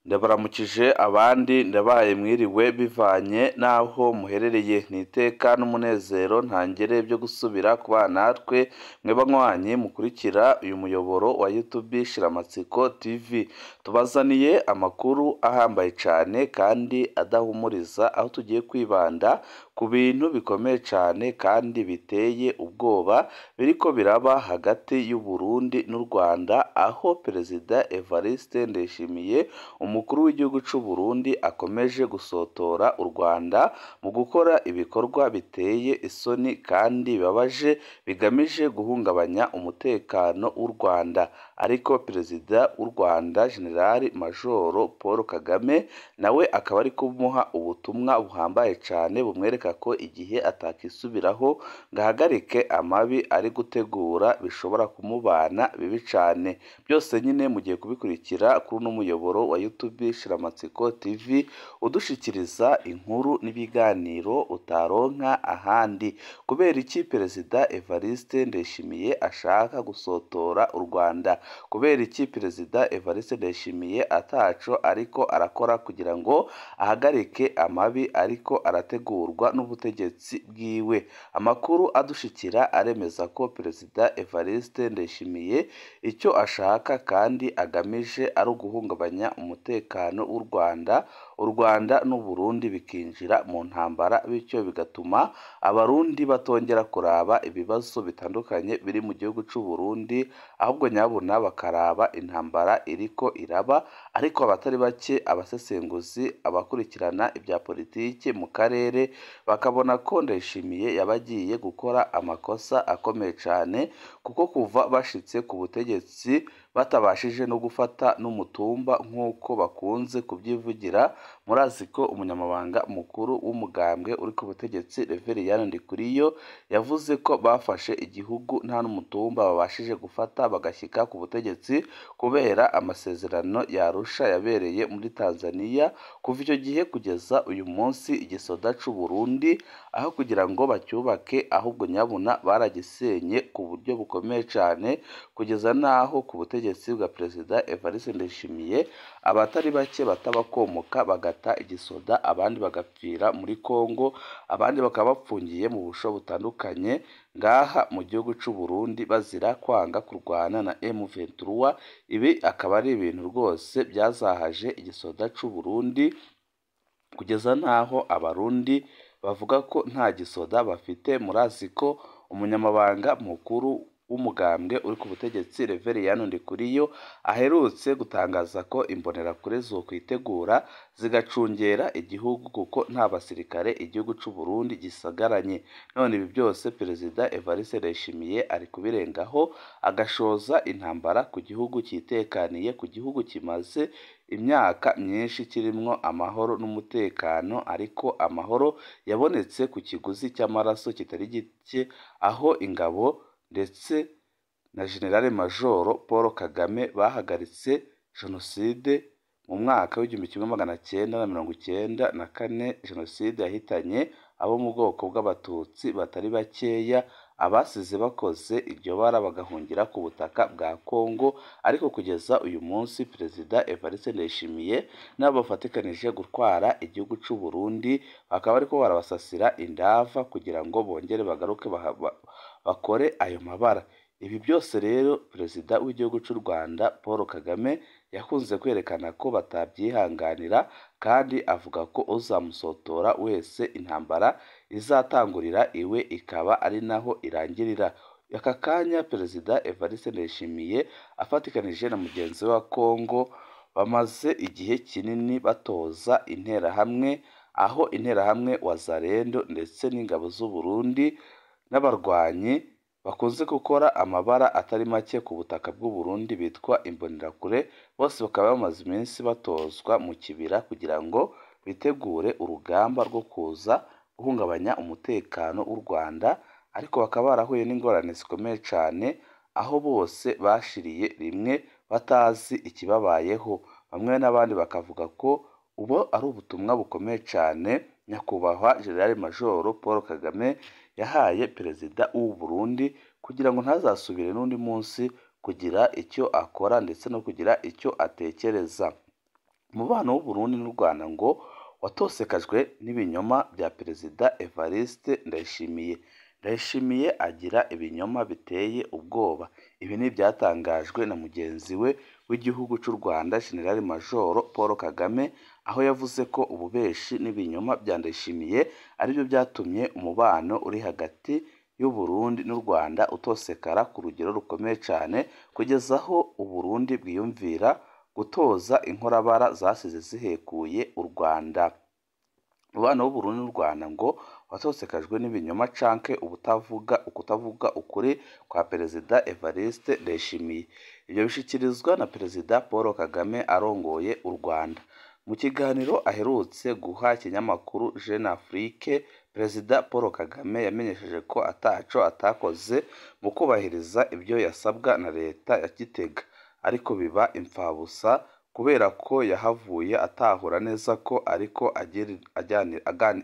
Ndabaramukije abandi ndabahaye mwiriwe bivanye n'aho muherereye, ni iteka n'umunezero ntangere byo gusubira kubana natwe mwe banywanyi mukurikira uyu muyoboro wa YouTube Shiramatsiko TV. Tubazaniye amakuru ahambaye cyane kandi adahumuriza, aho tugiye kwibanda ku bintu bikomeye cyane kandi biteye ubwoba biriko biraba hagati y'u Burundi n'u Rwanda, aho Perezida Evariste Ndayishimiye umukuru w'igihugu cy'u Burundi akomeje gusotora u Rwanda mu gukora ibikorwa biteye isoni kandi bibabaje bigamije guhungabanya umutekano w'u Rwanda. Ariko Perezida w'u Rwanda General Majoro Paul Kagame nawe akaba ari kumuha ubutumwa buhambaye cyane bumwereka ko igihe atakisubiraho ngo ahagarike amabi ari gutegura bishobora kumubana bibi cyane. Byose nyine mugiye kubikurikira kuri uno muyoboro wa YouTube Shiramatsiko TV, udushikiriza inkuru n'ibiganiro utaronka ahandi. Kubera iki Perezida Evariste Ndayishimiye ashaka gusotora u Rwanda? Kubera iki Perezida Evariste Ndayishimiye ataco ariko arakora kugira ngo ahagarike amabi ariko arategurwa n'ubutegetsi bwiwe? Amakuru adushikira aremeza ko Perezida Evariste Ndayishimiye icyo ashaka kandi agamije ari uguhungabanya umutekano w'u Rwanda, u Rwanda n'u Burundi bikinjira mu ntambara, bityo bigatuma Abarundi batongera kuraba ibibazo bitandukanye biri mu gihugu cy'u Burundi, ahubwo nyabuna bakaraba intambara iriko iraba. Ariko abatari bake, abasesenguzi, abakurikirana ibya politiki mu karere bakabona ko Ndayishimiye yaba agiye gukora amakosa akomeye cyane, kuko kuva bashitse ku butegetsi batabashije no gufata n'umutumba nk'uko bakunze kubyivugira. Murazi ko umunyamabanga mukuru w'umugambwe uri ku butegetsi Reverien Ndikuriyo yavuze ko bafashe igihugu nta n'umutumba babashije gufata bagashyika ku butegetsi kubera amasezerano y'Arusha yabereye muri Tanzania. Kuva icyo gihe kugeza uyu munsi igisoda c'u Burundi aho kugira ngo bacyubake ahubwo nyabuna baragisenye ku buryo bukomeye cyane, kugeza n'aho ku butegetsi bwa Perezida Evariste Ndayishimiye abatari bake batabakomoka bagata igisoda, abandi bagapfira muri Kongo, abandi bakaba bapfungiye mu busho butandukanye ngaha mu gihugu cy'u Burundi bazira kwanga kurwana na M23. Ibi akaba ari ibintu rwose byazahaje igisoda cy'u Burundi, kugeza n'aho Abarundi bavuga ko nta gisoda bafite. Murazi ko umunyamabanga mukuru w'umugambwe uri ku butegetsi Reverien Ndikuriyo aherutse gutangaza ko imbonerakure zokwitegura zigacungera igihugu kuko nta basirikare igihugu cy'u Burundi gisagaranye. None ibi byose Perezida Evariste Ndayishimiye ari kubirengaho agashoza intambara ku gihugu cyitekaniye, ku gihugu kimaze imyaka myinshi kirimwo amahoro n'umutekano, ariko amahoro yabonetse ku kiguzi cy'amaraso kitari gike, aho ingabo ndetse na General Majoro Paul Kagame bahagaritse jenoside mu mwaka w'1994, jenoside yahitanye abo mu bwoko bw'Abatutsi batari bakeya, abasize bakoze iryo bara bagahungira ku butaka bwa Kongo. Ariko kugeza uyu munsi Perezida Evariste Ndayishimiye n'abo bafatikanije gutwara igihugu cy'u Burundi bakaba bariko barabasasira indava kugira ngo bongere bagaruke bakore ayo mabara. Ibi byose rero Perezida w'igihugu cy'u Rwanda Paul Kagame yakunze kwerekana ko batabyihanganira, kandi avuga ko uzamusotora wese intambara izatangurira iwe ikaba ari naho irangirira. Aka kanya Perezida Evariste Ndayishimiye afatikanije na mugenzi we wa Kongo bamaze igihe kinini batoza interahamwe, aho interahamwe Wazalendo ndetse n'ingabo z'u Burundi n'abarwanyi bakunze gukora amabara atari make ku butaka bw'u Burundi bitwa imbonerakure, bose bakaba bamaze iminsi batozwa mu kibira kugira ngo bitegure urugamba rwo kuza guhungabanya umutekano w'u Rwanda. Ariko bakaba barahuye n'ingorane zikomeye cyane, aho bose bashiriye rimwe batazi ikibabayeho. Bamwe n'abandi bakavuga ko ubu ari ubutumwa bukomeye cyane Nyakubahwa General Majoro Paul Kagame yahaye Perezida w'u Burundi kugira ngo ntazasubire n'undi munsi kugira icyo akora ndetse no kugira icyo atekereza. Umubano w'Uburundi n'u Rwanda ngo watosekajwe n'ibinyoma bya Perezida Evariste Ndayishimiye. Ndayishimiye agira ibinyoma biteye ubwoba. Ibi ni ibyatangajwe na mugenzi we w'igihugu cy'u Rwanda General Major Paul Kagame, aho yavuze ko ububeshi n'ibinyoma bya Ndayishimiye aribyo byatumye umubano uri hagati y'u Burundi n'u Rwanda utosekara ku rugero rukomeye cyane, kugeza aho u Burundi bwiyumvira gutoza inkorabara zasize zihekuye u Rwanda. Umubano w'u Burundi n'u Rwanda ngo watosekajwe n'ibinyoma canke ukutavuga ukuri kwa Perezida Evariste Ndayishimiye. Ibyo bishikirizwa na Perezida Paul Kagame arongoye u Rwanda. Mu kiganiro aherutse guha ikinyamakuru Jeune Afrique, Perezida Paul Kagame yamenyesheje ko ataco atakoze mu kubahiriza ibyo yasabwa na leta ya Gitega, ariko biba imfabusa kubera ko yahavuye atahura neza ko ariko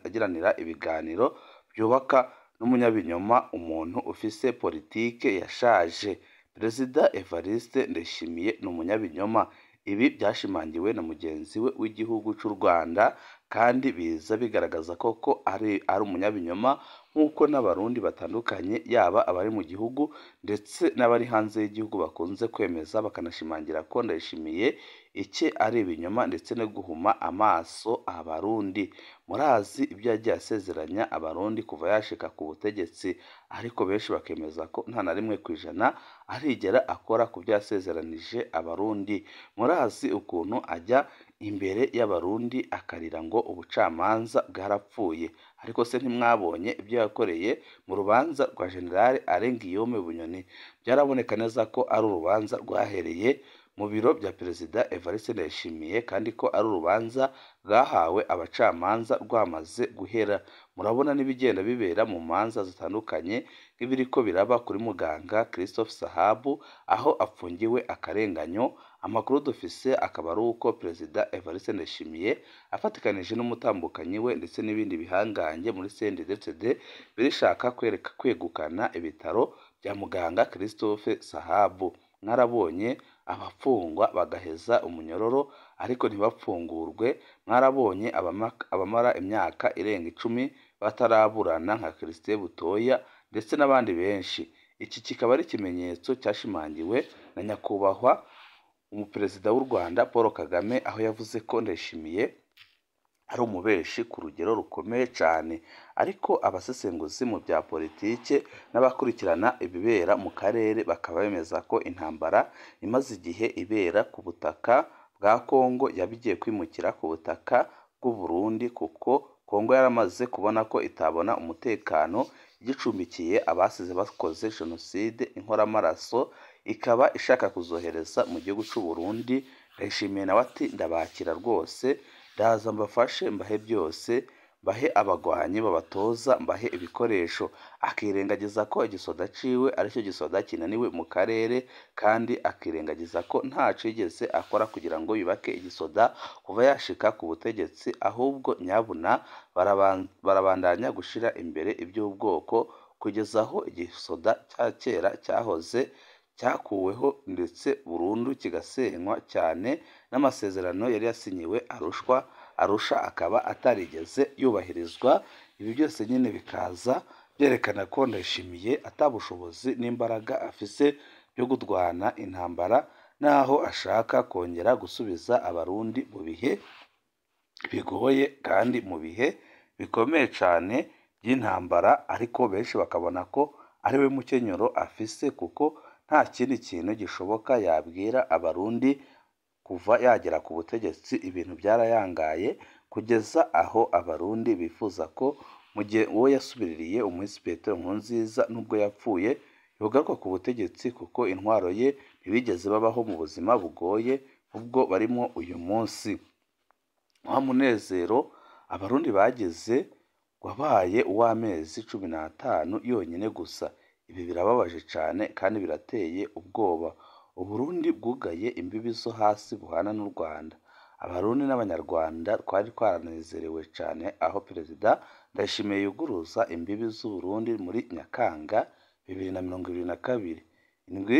agiranira ibiganiro byubaka n'umunyabinyoma, umuntu ufise politike yashaje. Perezida Evariste Ndayishimiye ni umunyabinyoma. Ibi byashimangiwe na mugenzi we w'igihugu cy'u Rwanda, kandi biza bigaragaza koko ari umunyabinyoma, nk'uko n'Abarundi batandukanye yaba abari mu gihugu ndetse n'abari hanze y'igihugu bakunze kwemeza bakanashimangira ko Ndayishimiye icye ari ibinyoma ndetse no guhuma amaso Abarundi. Murazi ibyo yagiye asezeranya Abarundi kuva yashika ku butegetsi, ariko benshi bakemeza ko nta na rimwe ku ijana arigera akora ku byo yasezeranije Abarundi. Murazi ukuntu ajya imbere y'Abarundi akarira ngo ubucamanza bwarapfuye, ariko se ntimwabonye ibyo yakoreye mu rubanza rwa General Alain Guillaume Bunyoni? Byaraboneka neza ko ari urubanza rwahereye mu biro bya Perezida Evariste Ndayishimiye, kandi ko ari urubanza rwahawe abacamanza rwamaze guhera. Murabona n'ibigenda bibera mu manza zitandukanye nk'ibiriko biraba kuri muganga Christophe Sahabu, aho apfungiwe akarenganyo. Amakuru dufise akaba ari uko Perezida Evariste Ndayishimiye afatikanije n'umutambukanyi we ndetse n'ibindi bihangange muri CNDD-FDD birishaka kwereka kwegukana ibitaro bya muganga Christophe Sahabu. Mwarabonye abafungwa bagaheza umunyororo ariko ntibapfungurwe, mwarabonye abamara imyaka irenga 10 bataraburana nka Christine Butoya ndetse n'abandi benshi. Iki kikaba ari ikimenyetso cyashimangiwe na nyakubahwa umuperezida w'u Rwanda Paul Kagame, aho yavuze ko Ndayishimiye ari umubeshi ku rugero rukomeye cyane. Ariko abasesenguzi mu bya politike n'abakurikirana ibibera mu karere bakaba bemeza ko intambara imaze igihe ibera ku butaka bwa Kongo yabigiye kwimukira ku butaka bw'u Burundi, kuko Kongo yaramaze kubona ko itabona umutekano igicumbikiye abasize bakoze jenoside inkoramaraso, ikaba ishaka kuzohereza mu gihugu cy'u Burundi. Ndayishimiye nawe ati ndabakira rwose, ndaza mbafashe mbahe byose, mbahe abagwanyi babatoza, mbahe ibikoresho. Akirengagiza ko igisoda ciwe aricyo gisoda kinaniwe mu karere, kandi akirengagiza ko ntaco yigeze akora kugira ngo yubake igisoda kuva yashika ku butegetsi, ahubwo nyabuna barabandanya gushira imbere iby'ubwoko kugeza aho igisoda cya kera cyahoze cyakuweho ndetse burundu kigasenywa cyane n'amasezerano yari yasinyiwe Arusha akaba atarigeze yubahirizwa. Ibi byose nyine bikaza byerekana ko Ndayishimiye atabushobozi n'imbaraga afise byo gutwana intambara, naho ashaka kongera gusubiza Abarundi mu bihe bigoye kandi mu bihe bikomeye cyane by'intambara, ariko benshi bakabona ko ari we mukenyero afise, kuko nta kindi kintu gishoboka yabwira Abarundi. Kuva yagera ku butegetsi ibintu byarayangaye kugeza aho Abarundi bifuza ko mu gihe uwo yasubiririye umuhisi Petero Nkurunziza nubwo yapfuye yogaruka ku butegetsi, kuko intwaro ye ntibigeze babaho mu buzima bugoye ubwo barimo uyu munsi. Wa munezero Abarundi bagize wabaye uw'amezi 15 yonyine gusa. Ibi birababaje cyane kandi birateye ubwoba. Uburundi bwugaye imbibi zo hasi buhana n'u Rwanda. Abarundi n'Abanyarwanda twari twaranezerewe cyane aho Perezida Ndayishimiye yuguruza imbibi z'u Burundi muri Nyakanga 2022. Indwi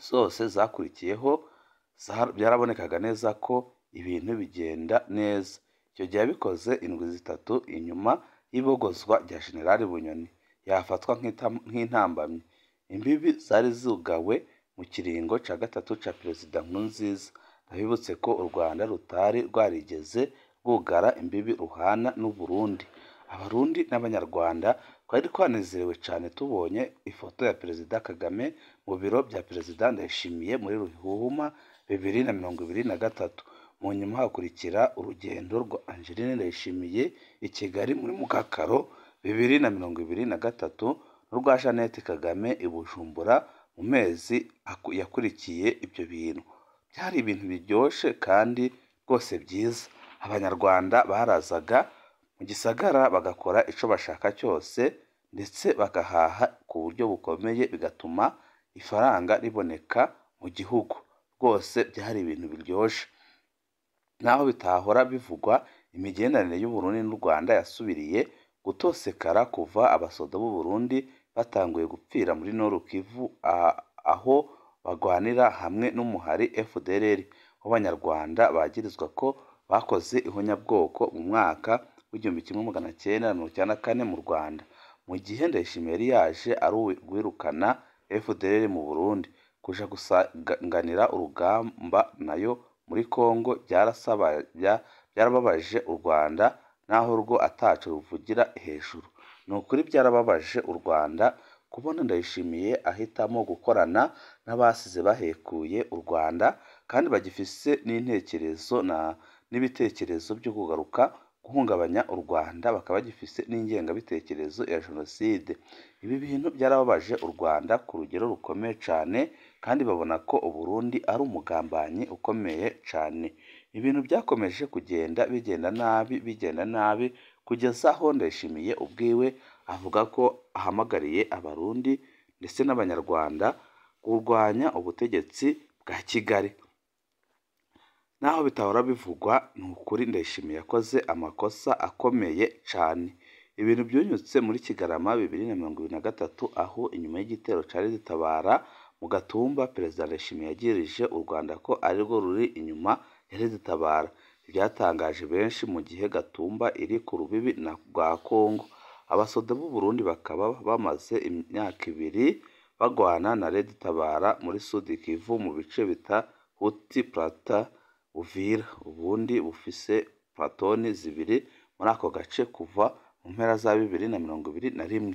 zose zakurikiyeho Byarabonekaga neza ko ibintu bigenda neza. Icyo gihe yabikoze indwi 3 inyuma y'ibogozwa rya General Bunyoni, yafatwa nk'intambamyi. Imbibi zari zugawe mu kiringo ca 3 ca Perezida Nkurunziza. Ndabibutse ko u Rwanda rutari rwarigeze rwugara imbibi ruhana n'u Burundi. Abarundi n'Abanyarwanda twari twanezerewe cane tubonye ifoto ya Perezida Kagame mu biro bya Perezida Ndayishimiye muri Ruhuhuma 2023. Mu nyuma hakurikira urugendo rwa Angeline Ndayishimiye i Kigali muri Mukakaro 2023 n'urwa Jeannette Kagame i Bujumbura mu mezi yakurikiye ibyo bintu. Byari ibintu biryoshe kandi rwose byiza. Abanyarwanda barazaga mu gisagara bagakora ico bashaka cyose, ndetse bagahaha ku buryo bukomeye, bigatuma ifaranga riboneka mu gihugu. Rwose byari ibintu biryoshe. Naho bitahora bivugwa, imigenderanire y'u Burundi n'u Rwanda yasubiriye gutosekara kuva abasoda b'u Burundi batanguye gupfira muri Nord Kivu, aho bagwanira hamwe n'umuhari FDLR w'Abanyarwanda bagirizwa ko bakoze ihonyabwoko mu mwaka w'1994 mu Rwanda. Mu gihe Ndayishimiye yari yaje ari uwirukana FDLR mu Burundi, kuja gusanganira urugamba nayo muri Kongo byarababaje u Rwanda, naho rwo ataco ruvugira hejuru. Ni ukuri byarababaje u Rwanda kubona Ndayishimiye ahitamo gukorana n'abasize bahekuye u Rwanda, kandi bagifise n'intekerezo n'ibitekerezo byo kugaruka guhungabanya u Rwanda, bakaba bagifise n'ingengabitekerezo ya jenoside. Ibi bintu byarababaje u Rwanda ku rugero rukomeye cane, kandi babona ko u Burundi ari umugambanyi ukomeye cane. Ibintu byakomeje kugenda bigenda nabi bigenda nabi, kugeza aho Ndayishimiye ubwiwe avuga ko ahamagariye Abarundi ndetse n'Abanyarwanda kurwanya ubutegetsi bwa Kigali. Naho bitahora bivugwa, ni ukuri Ndayishimiye yakoze amakosa akomeye cane. Ibintu byunyutse muri Kigarama 2023, aho inyuma y'igitero cari gitabara mu Gatumba, Perezida Ndayishimiye yagirije u Rwanda ko arirwo ruri inyuma ya Red-Tabara. Ibyatangaje benshi mu gihe Gatumba iri ku rubibi rwa Kongo. Abasoda b'u Burundi bakaba bamaze imyaka 2 bagwana na Red-Tabara muri Sud Kivu mu bice bita Huti Plata Uvira. Ubundi bufise platoni 2 muri ako gace kuva mu mpera za 2021.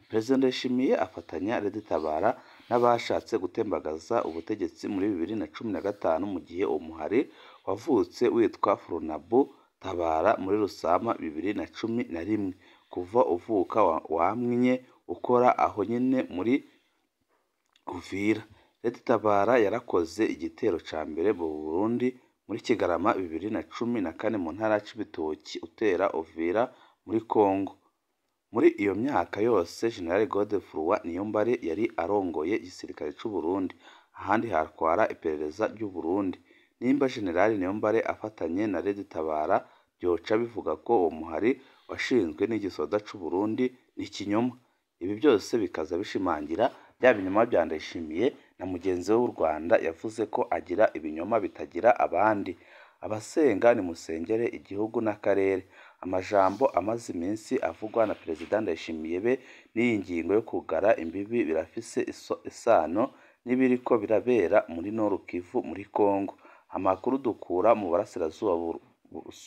Perezida Ndayishimiye afatanya Red-Tabara n'abashatse gutembagaza ubutegetsi muri 2015, mu gihe umuhari wavutse witwa Fronabu Tabara muri Rusama 2011. Kuva uvuka wamye ukora aho nyene muri Uvira. Red-Tabara yarakoze igitero ca mbere mu Burundi muri Kigarama 2014 mu ntara ya Cibitoki, utera Uvira muri Kongo. Muri iyo myaka yose General Godefroid Niyombare yari arongoye igisirikare c'u Burundi, ahandi hatwara iperereza ry'u Burundi. Nimba General Niyombare afatanye na Red-Tabara, byoca bivuga ko uwo muhari washinzwe n'igisoda c'u Burundi n'ikinyoma. Ibi byose bikaza bishimangira bya binyoma bya Ndayishimiye na mugenzi we w'u Rwanda yavuze ko agira ibinyoma bitagira abandi. Abasenga nimusengere igihugu n'akarere. Amajambo amaze iminsi avugwa na Perezida Ndayishimiye be n'iyi ngingo yo kugara imbibi birafise isano n'ibiriko birabera muri Nord Kivu muri Kongo. Amakuru dukura mu burasirazuba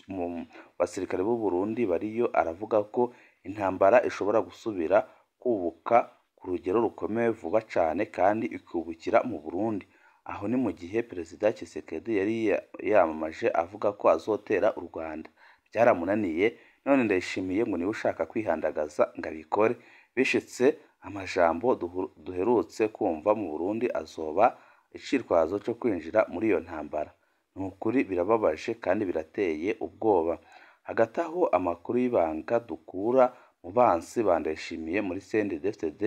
mu basirikare b'u Burundi bariyo aravuga ko intambara ishobora gusubira kubuka ku rugero rukomeye vuba cane, kandi ikubukira mu Burundi. Aho ni mu gihe Perezida Tshisekedi yari yamamaje avuga ko azotera u Rwanda. Byaramunaniye, none Ndayishimiye ngo niwe ushaka kwihandagaza ngo abikore. Bishitse amajambo duherutse kumva mu Burundi azoba icitwazo co kwinjira muri iyo ntambara. Ni ukuri birababaje kandi birateye ubwoba. Hagati aho amakuru y'ibanga dukura mu bansi ba Ndayishimiye muri CNDD-FDD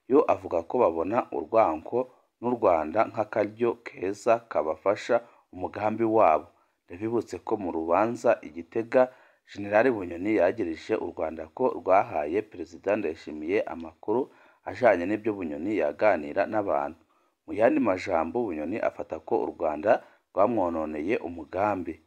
yo avuga ko babona urwanko n'u Rwanda nk'akaryo keza kabafasha umugambi wabo. Ndabibutse ko mu rubanza i Gitega General Bunyoni yagirije u Rwanda ko rwahaye Perezida Ndayishimiye amakuru ajanye n'ibyo Bunyoni yaganira n'abantu. Mu yandi majambo, Bunyoni afata ko u Rwanda rwamwononeye umugambi.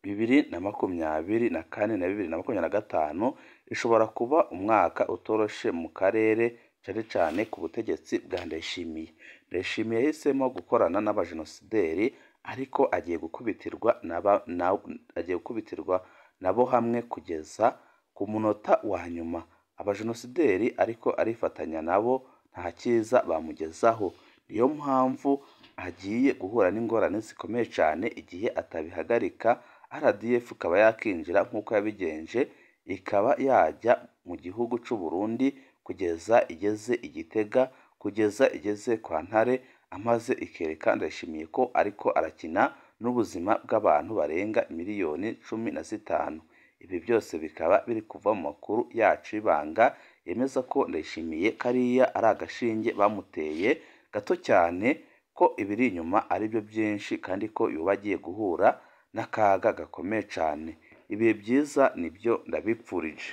2024 na 2025 ishobora kuba umwaka utoroshe mu karere, cane cane ku butegetsi bwa Ndayishimiye. Ndayishimiye yahisemo gukorana n'abajenosideri, ariko agiye gukubitirwa nabo hamwe kugeza ku munota wa nyuma. Abajenosideri ariko arifatanya nabo nta cyiza bamugezaho. Niyo mpamvu agiye guhura n'ingorane zikomeye cyane igihe atabihagarika, RDF ikaba yakinjira nk'uko yabigenje, ikaba yajya mu gihugu cy'u Burundi kugeza igeze i Gitega, kugeza igeze kwa Ntare, amaze ikereka Ndayishimiye ko ariko arakina n'ubuzima bw'abantu barenga miliyoni 15. Ibi byose bikaba biri kuva mu makuru yacu y'ibanga yemeza ko Ndayishimiye kariya ari agashinge bamuteye gato cyane, ko ibiri inyuma ari byo byinshi, kandi ko yoba agiye guhura n'akaga gakomeye cyane. Ibihe byiza nibyo ndabipfurije.